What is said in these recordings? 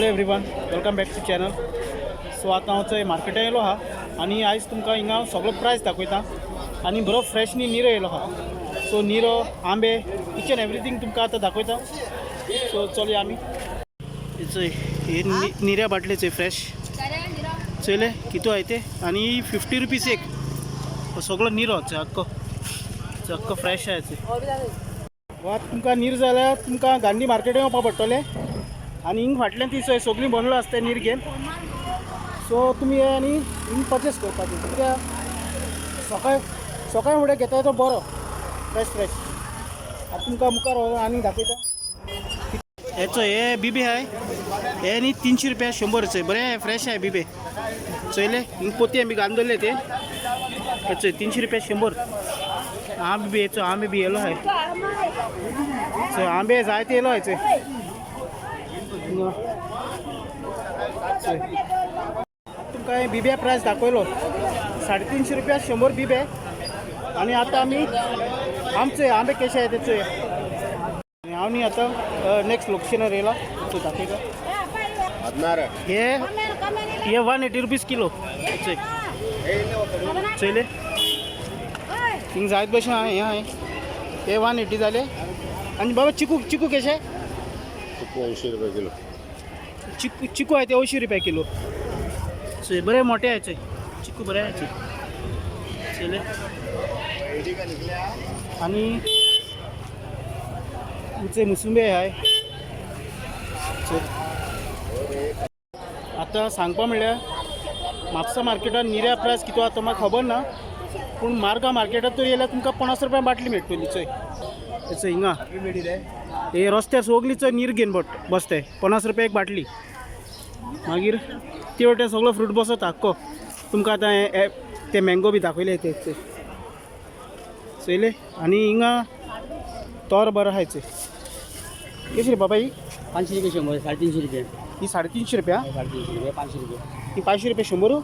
Hello everyone, welcome back to channel. So आतां हांव चोय मार्केटान येयलो आहा आनी आयज तुमकां हिंगा हांव सगळो प्रायस दाखयता आनी बरो फ्रेश न्ही निरो येयलो आहा. सो निरो, आंबे, इच एंड एवरीथींग तुमकां आतां दाखयता. सो चलया आमी. चोय, हे निऱ्या बाटले चोय, फ्रेश चोयले कितू आहाय ते. आनी 50 रुपीज एक. हो सगळो निरो चोय, अख्खो चोय, अख्खो फ्रेश आहा चोय. वा तुमकां नीर जाल्यार तुमकां गांधी मार्केटान येवपा पडटलें आनी हिंग फाटल्यान ती चोय सगळीं बनलो आसता नीर घेवन. सो तुमी हे आनी हिंग परचेस करपाचें, कित्याक सकाळ सकाळ फुडें घेता तो बरो फ्रेश फ्रेश. आतां तुमकां मुखार व्हरोन आनी दाखयता. हेचो हे बिबे आहाय, हे न्ही 300 रुपया 100. चोय, बरें फ्रेश आहाय बिबे, चोयले. हिंग पोती आमी घालून दवरले ते. हे चोय, 300 रुपया 100. आंबे बी हेचो आंबे बी येयलो आहाय. चोय, आंबे जायते येयलो आहाय चोय हिंगा. चोय, तुमकां हांवें बिब्या प्रायस दाखयलो, 350 रुपया 100 बिबे. आनी आतां आमी आमचे आंबे कशे आहाय ते चोया. आनी हांव न्ही आतां नेक्स्ट लोकेशनार येयला, चोय दाखयता. हे हे 180 रुपीज किलो. चोय, चोयले, हिंग जायत भशेन आहा. हे आहाय, हे 180 जाले. आनी बाबा, चिकू, चिकू कशे? 80 रुपये किलो. चिकू, चिकू आहे ते 80 रुपया किलो. चोय, बरे मोठे आहे चोय, चिकू बरे आहे चोय, चोयले. आनी उचे मुसुंबे आहे चोय. आतां सांगपा म्हणल्यार म्हापसा मार्केटान निऱ्या प्रायस कितू आहा तो म्हाका खबर ना, पूण मार्गा मार्केटात तर येयल्यार तुमकां 50 रुपया बाटली मेळटली. चोय, चोय, हिंगा हे रस्त्यार सगळी चोय नीर घेवन बट बसते, 50 रुपया एक बाटली. मागीर ते वटेन सगळो फ्रूट बसता आख्खो. तुमकां आतां ते मँगो बी दाखयले ते चोय, चोयले. आनी हिंगा तोर बरो आहाय चोय. कशी रे बाबा ही? 500 रुपये 100, 350 रुपये. ही 350 रुपया? 350 रुपये, 500 रुपये. ही 500 रुपया 100,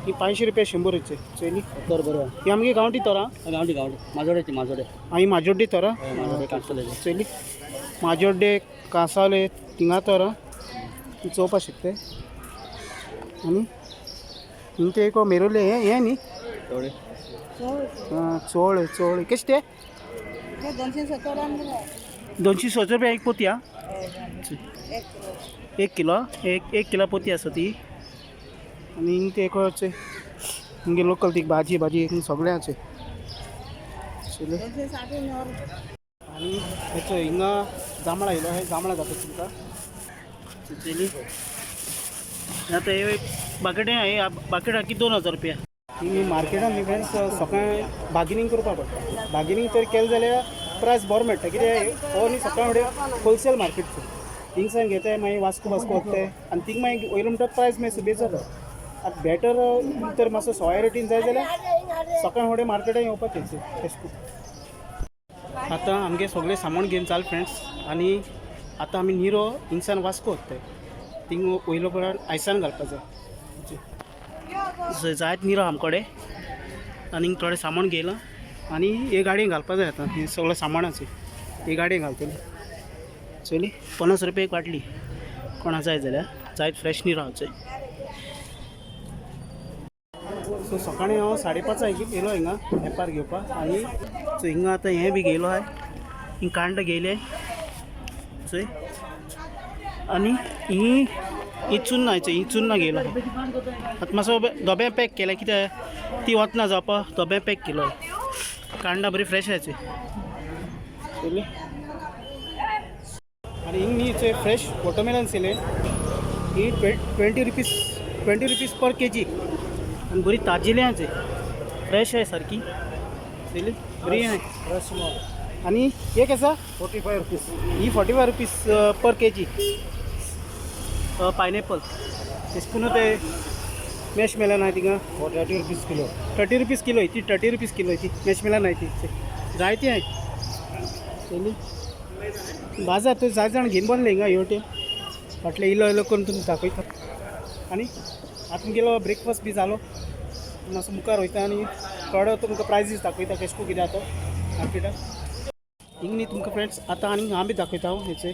ही 500 रुपया 100 चोय, चोयली. तर बरोबर. ही आमगे गांवठी तोरां. गावठी, गावठी, माजोड्याची, माजोडे. आनी माजोड्डे तोरां. माजोडे, कांसोलेचे. चोयली, माजोड्डे, कांसावले थिंगा तोरां ती चोवपा शकता. आनी हिंग ते एक मेरोले हें हें न्ही. तेवढे. आं, चोळ, चोळ कशें ते? 270. 270 रुपया एक पोती. आं, एक किलो, एक एक किलो पोती आसा ती. आनी हिंग ते एक चोय, हिंगे लोकल ती भाजी, भाजी हिंग सगळें आसा चोयले. 260. आनी हेचो हिंगा जांबळां येयलो, हे जांबळां दाखयता तुमकां, चोयली. आतां हे बाकेट, हे बाकेट की 2000 रुपया. ही मार्केटान न्ही फ्रेंड्स, सकाळी बार्गेनींग करपाक पडटा. बार्गेनींग तर केलें जाल्यार प्रायस बरो मेळटा, कित्याक हो न्ही सकाळ फुडें होलसेल मार्केट. थिंगसान घेताय, मागीर वास्को वास्को वताय आनी थिंग मागीर वयलो म्हणटा प्रायस मागीर सुबेज जाता. आतां बेटर तर मातसो सवाय रेटीन जाय जाल्यार सकाळ फुडें मार्केटान येवपाचें तेशकू. आतां आमगे सगळें सामान घेवन चाल फ्रेंड्स. आनी आतां आमी निरो हिंगसान वास्को वताय, थिंग वयलो पळय आयसान घालपा जाय. जायत निरो आमकडे आनी थोडें सामान घेयलां आनी हे गाडयेन घालपा जाय. आतां हें सगळें सामान आसा, हे गाडयेन घालतले. चोयली, 50 रुपया एक बाटली. कोणा जाय जाल्यार जायत फ्रेश निरो आहा चोय. सो सकाळीं हांव 5:30 येयलो हिंगा एपार घेवपाक. आनी सो हिंगा आतां हें बी घेयलो आहाय, हिंग कांड घेयले चोय. आनी ही ही चुन्नां चोय, ही चुन्नां घेयलो आहाय. आतां मातसो दोब्या पॅक केल्या, कित्याक ती वतना जावपा दोब्या पॅक केलो. कांडां बरी फ्रेश आहाय चोय, चोयली. आनी हिंग न्ही चोय, फ्रेश वॉटरमेलन येयले. ही 20 rupees, 20 rupees per KG. आनी बरी ताजिली आहा चोय, फ्रेश आहे सारकी, चोयली, बरी आहे. फ्रेश. आनी हे केसा? 45 रुपीज. ही 45 rupees per KG pineapple. तेशकून ते मॅश मेलन आहा थिंगा. 30 रुपीज किलो. 30 रुपीज किलो ती, 30 रुपीज किलो ती मॅश मेलन आहाय ती. जायती आहाय चोयली. बाजार थंय जाय जाण घेवन बसले हिंगा. ह्यो वटेन फाटले इलो इलो करून तुमकां दाखयता. आनी आतां तुमगेलो ब्रेकफास्ट बी जालो, मातसो मुखार वयता आनी थोडो तुमकां प्रायजीस दाखयता कशें कितें आतां मार्केटान. हिंग न्ही तुमकां फ्रेंड्स, आतां आनी आंबे दाखयता हांव. हेचे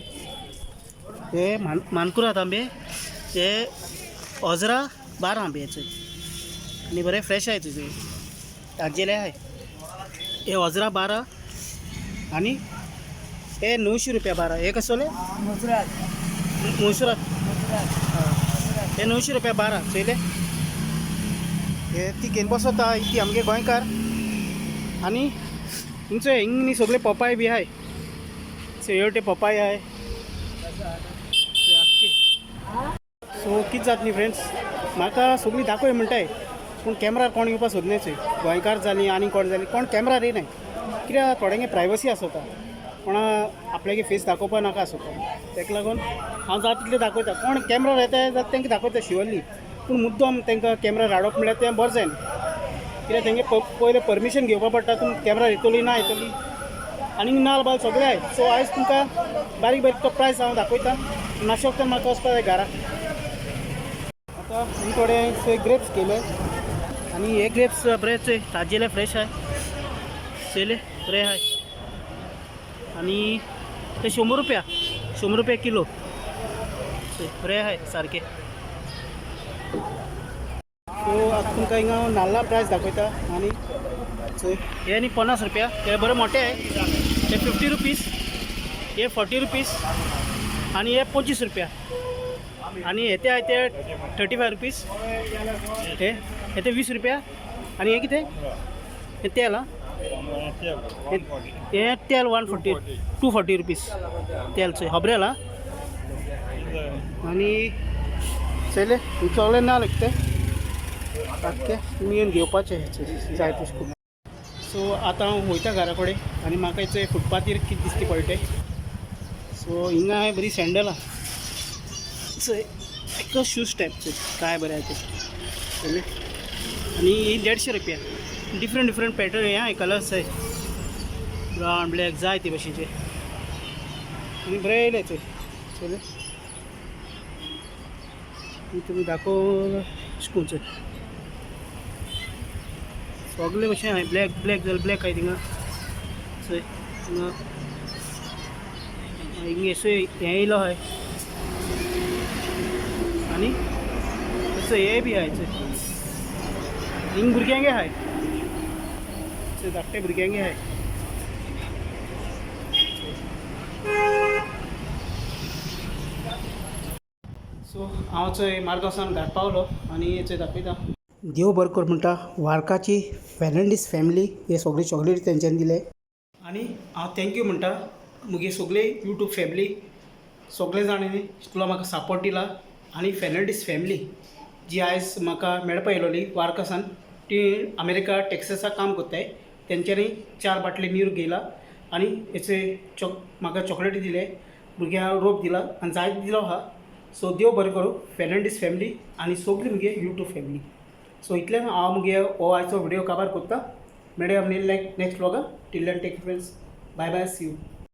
हे मानकुराद आंबे, हे अजरा 12 आंबे आनी बरे फ्रेश आहे तुझे, ताजेले आहे. हे अजरा 12 आनी हे 900 रुपया 12. हे कसले? मुसरात. हे 900 रुपया 12 चोयले. हे ती घेवन बसता ती आमगे गोंयकार. आनी तुमचे हिंग न्ही सगळे पोपाय बी आहाय. हेवटे पोपाय आहाय. सो कितें जाता न्ही फ्रेंड्स, म्हाका सगळीं दाखय म्हणटाय पूण कॅमरार कोण येवपा सोदनाय. गोंयकार जालीं आनी कोण जालीं कोण कॅमरार येयनाय, कित्याक थोड्यांगे प्रायवसी आसता, कोणा आपल्यागे फेस दाखोवपा नाका आसता. ताका लागून हांव जाता तितलें दाखयता. कोण कॅमरार येता जाल्यार तांकां दाखयता शिवरली, पूण मुद्दम तांकां कॅमरार हाडप म्हणल्यार तें बरें जायना, कित्याक तेंगे पयलें परमिशन घेवपा पडटा, तुमी कॅमरार येतली ना येतली. आनी नाल बाल सगळें आहाय. सो आयज तुमकां बारीक बारीक तो प्रायस हांव दाखयता. नाशोक तर म्हाका वचपा जाय घरा. आतां ही थोडे ग्रेप्स केले आनी हे ग्रेप्स बरे चोय ताजेले फ्रेश आहाय, चोयले बरे आहाय. आनी ते 100 रुपया, 100 रुपया किलो. बरे आहाय सारके. सो आतां तुमकां हिंगा हांव नाल्ला प्रायस दाखयता. आनी चोय हे आनी 50 रुपया, ते बरे मोठे आहाय. ते 50 रुपीज, हे 40 रुपीज आनी हे 25 रुपया. आनी हे ते आहाय ते 35 रुपीज. हे हे ते 20 रुपया. आनी हे कितें? हे तेल आं, हे तेल 140, 240 रुपीज तेल. चोय होबरेल आं. आनी चोयले सगळे नाल ते सारके तुमी येवन घेवपाचे जाय तशें करून. सो आतां हांव वयता घरा कडेन आनी म्हाका चोय फुटपाथीर कितें दिसता पडटे. सो हिंगा हांवें बरी सँडलां चोय, एक शूज टायप चोय काय बरें आहा तें चोयलें. आनी ही 150 रुपया. डिफरंट डिफरंट पॅटर्न हे आहाय, कलर्स आहाय, ब्रावन ब्लॅक जाय ते भशेचे. आनी बरें येयले चोय चोयलें. तुमी दाखोव स्कूल चोय सगळे भशेन आहाय. ब्लॅक ब्लॅक जाल्यार ब्लॅक आहाय थिंगा चोय. हिंगा हिंगा चोय हें येयलो आहाय. आनी चोय हे बी आहाय चोय. हिंग भुरग्यांगे आहाय चोय, धाकटे भुरग्यांगे आहाय. सो हांव चोय मार्गांव घाट पावलो आनी चोय दाखयता. देव बरो कर म्हणटा वार्काची फेर्नांडीस फॅमिली, हे सगळे चॉकलेट तेंच्यांनी दिले. आनी हांव thank you म्हणटा मुगे सगळे यूट्यूब फॅमिली, सगळे जाणांनी तुला म्हाका सपोर्ट दिला. आनी फेर्नांडीस फॅमिली जी आयज म्हाका मेळपा येयलोली वार्कासान, ती अमेरिका टेक्सासाक काम करताय. तेंच्यांनी 4 बाटली नीर घेयला आनी हेचे चॉक म्हाका चॉकलेटी दिले, भुरग्यांक रोप दिला आनी जायते दिलो आहा. सो देव बरें करूं फेर्नांडीस फॅमिली आनी सगळी मुगे यूट्यूब फॅमिली. सो इतल्यान हांव मुगे हो आयचो व्हिडियो काबार करता. मेळया next व्लॉगान. Till then take friends, bye bye, see you.